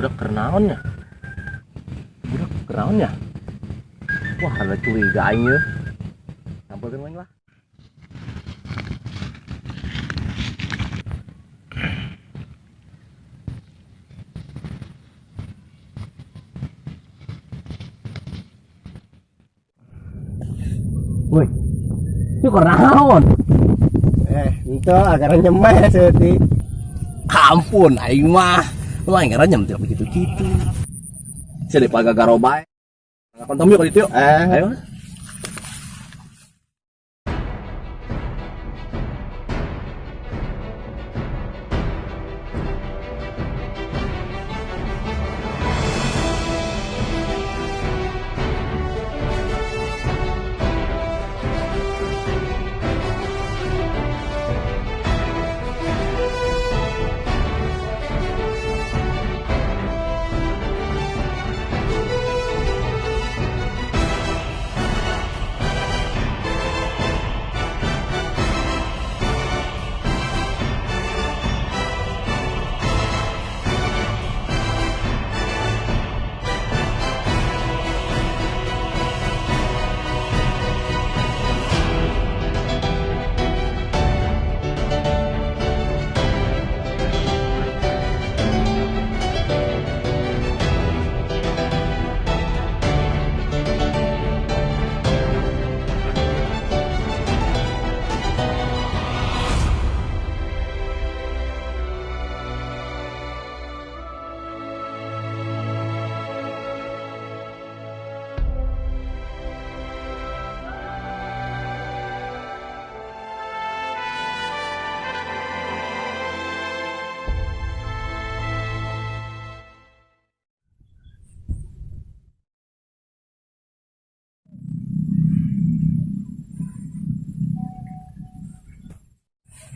Budak keur naon nya? Budak keur naon nya? Wah, rada curiga aing ye. Sampeurkeun aing lah. Woi, itu keur naon? Eh, itu agar nyemeh seutik. Ampun, aing mah. Lu aing ngaranyem tidak begitu gitu. Sia daripada gagaro bae. Kontom yuk kalau itu yuk. Eh, Ayo.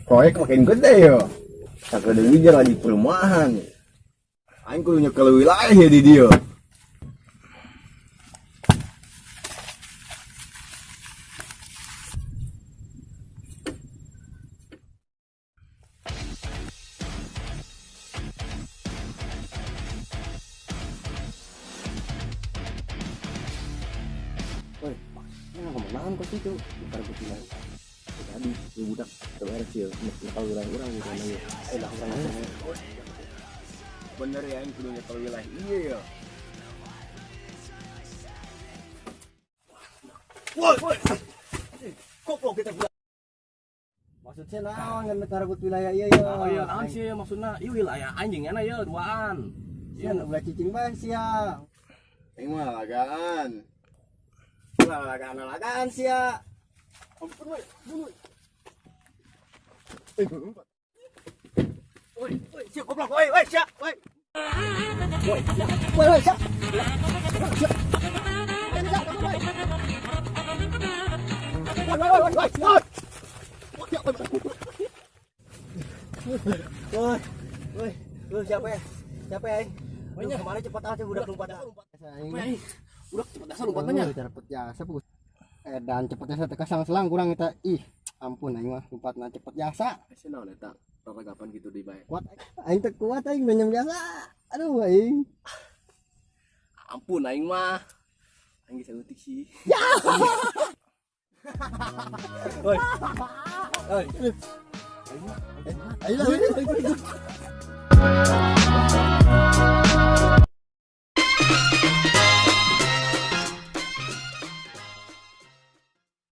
Proyek makin gede yo. Sakedeung ge lagi perumahan. Aing kudu nyekel wilayah ya di dieu. Woi, ini ngomong naon kok itu? Bentar gue bilang. Tadi si budak beres ya, nyekel wilayah urang gitu namanya. Eh, lah urang aja. Bener ya aing kudu nyekel wilayah iya ya. Woi, woi. Goblok kita budak. Maksudnya naon ngan rebut wilayah iya ya. Oh iya, naon sih maksudna? Ieu wilayah anjing enak ya duaan. Sia ulah cicing bae sia. Aing mah lagaan. Ulah lagaan-lagaan sia. Ampun we, bunuh. Woi, woi, sia goblok, woi, woi, sia, woi. Woi, Woi, woi, sia. Woi, woi, woi, woi, woi. Woi, woi, woi, siapa ya? Siapa ya? Aduh, kemana cepat aja budak lompat. Woi, budak cepet dasar lompatnya. Cepet jasa bagus. Dan cepet jasa teka selang kurang kita. Ih, ampun aing mah lompatna cepet jasa. Sia naon eta? Raragapan gitu deui bae. Kuat aing teu kuat aing benyem jasa. Aduh aing. Ampun aing mah. Aing geus eutik sih. Woi. Woi. Ayo lah.